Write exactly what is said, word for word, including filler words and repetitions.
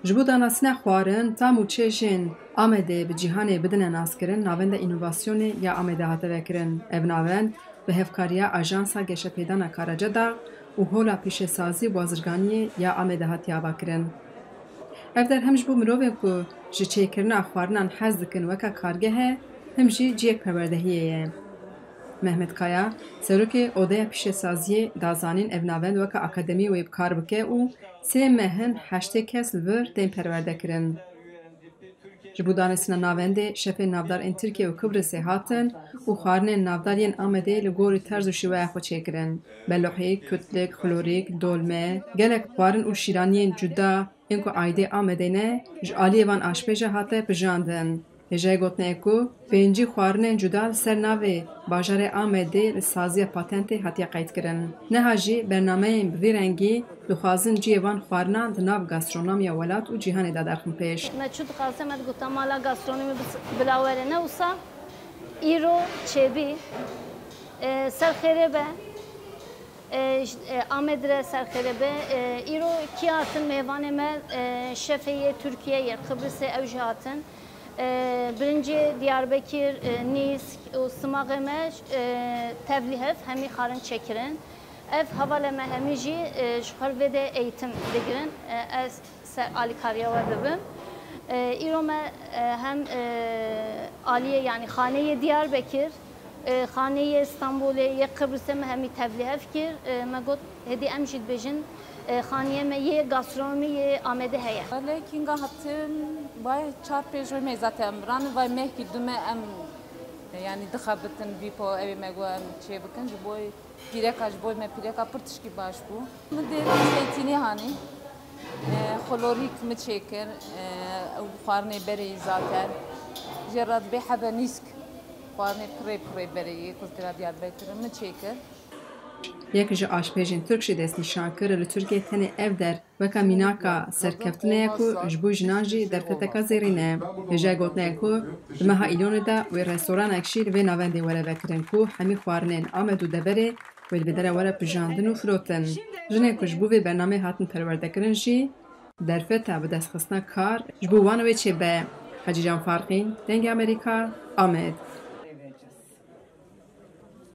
Ji bo danasîna xwarin, tam û çêjên Amedê bi cîhanê bidine naskirin, navenda înovasyonê ya Amedê hate vekirin. Ev navend bi hevkariya Ajansa Geşepêdana Karacadag û Hola Pîşesazî û Bazirganiyê ya Amedê hatiye avakirin. Ev der hem ji bo mirovên ku ji çêkirina xwarinan hez dikin weke kargeh e, hem jî cihek perwerdehiyê ye. Mehmet Kaya, serokê Odeya Pîşesaziyê da zanîn ev navend weke akademî wê bi kar bike û sê meh in heştê kes li vir tên perwerdekirin. Ji bo danasîna navendê şefên navdar ên Tirkiye û Kibrisê hatin û xwarinên navdar yên Amedê li gorî terz û şîweya xwe çêkirin. Belohîk, kutlik, xulorîk, dolme, gelek xwarin û şîraniyên cuda ên ku aîdê Amedê ne, ji aliyê van aşpêja hate pijandin. Hêjayê gotinê ye ku pêncî xwarinên cuda li ser navê bajarê Amedê li saziya patentê hatiye qeydkirin. Niha jî bernameyên bi vî rengî dixwazin cihê van xwarinan di nav gastronomiya welat û cîhanê de derxin pêş. Me çû dixwaze me digot mala gastronomî bis-, bila were ne wisa îro çêbî, e, ser xêrê be. E, j-, e, Amed re ser xêrê be. E, îro kî hatin mêvanê me, e, şefê yê Tirkiye, yê Qibrisê ew jî hatin. E, birincê Diyarbekir, e, Nîsk û Simaxê me, e, tevlî hev hemî xwarin çêkirin. Ev hevalê me hemî jî, e, ji xwe vê de eğitim digirin. E, ez ser alîkariya we bibim. E, îro me, e, hem, e, aliyê, yanî xaneyê Diyarbekir, e, xaneyê Stenbolê, yê Qibrisê me hemî tevlî hev kir. E, me got, hêdî em jî dibêjin, e, xaniyê me yê gastronomî yê Amedê heye. Belê kînga hatim, vay çar pênc roj me zaten em biranîn, vay mehkî du me em, e, yanî dixebitin vîpo, ew ê me got em çê bikin, ji bo pîreka, ji bo me pîreka pir tişkî baş bû. Min dêrê zeytînî hanî, e, xolorîk min çêkir, e, ew xwarinê berê yî zaten. Jê re dibê hebe nîsk, xwarinê pirê pirê berê yê kultura Diyarbekirê min çêkir. Yek ji aşpêjên Tirk jî destnîşan kir, li Tirkiyê tenê ev der weke mînaka serkeftinê ye ku ji bo jinan jî derfeteka zêrîn e. Hêjayê gotinê ye ku di meha Îlonê de wê restoranek jî li vê navendê were vekirin ku hemî xwarinên Amed û deverê wê li vê derê were pijandin û firotin. Jinên ku ji bo vê bernameyê hatin perwerdekirin jî derfeta bidestxistina kar ji bo wan wê çêbe. Hecî Can Farqîn, Dengê Amerîka, Amed.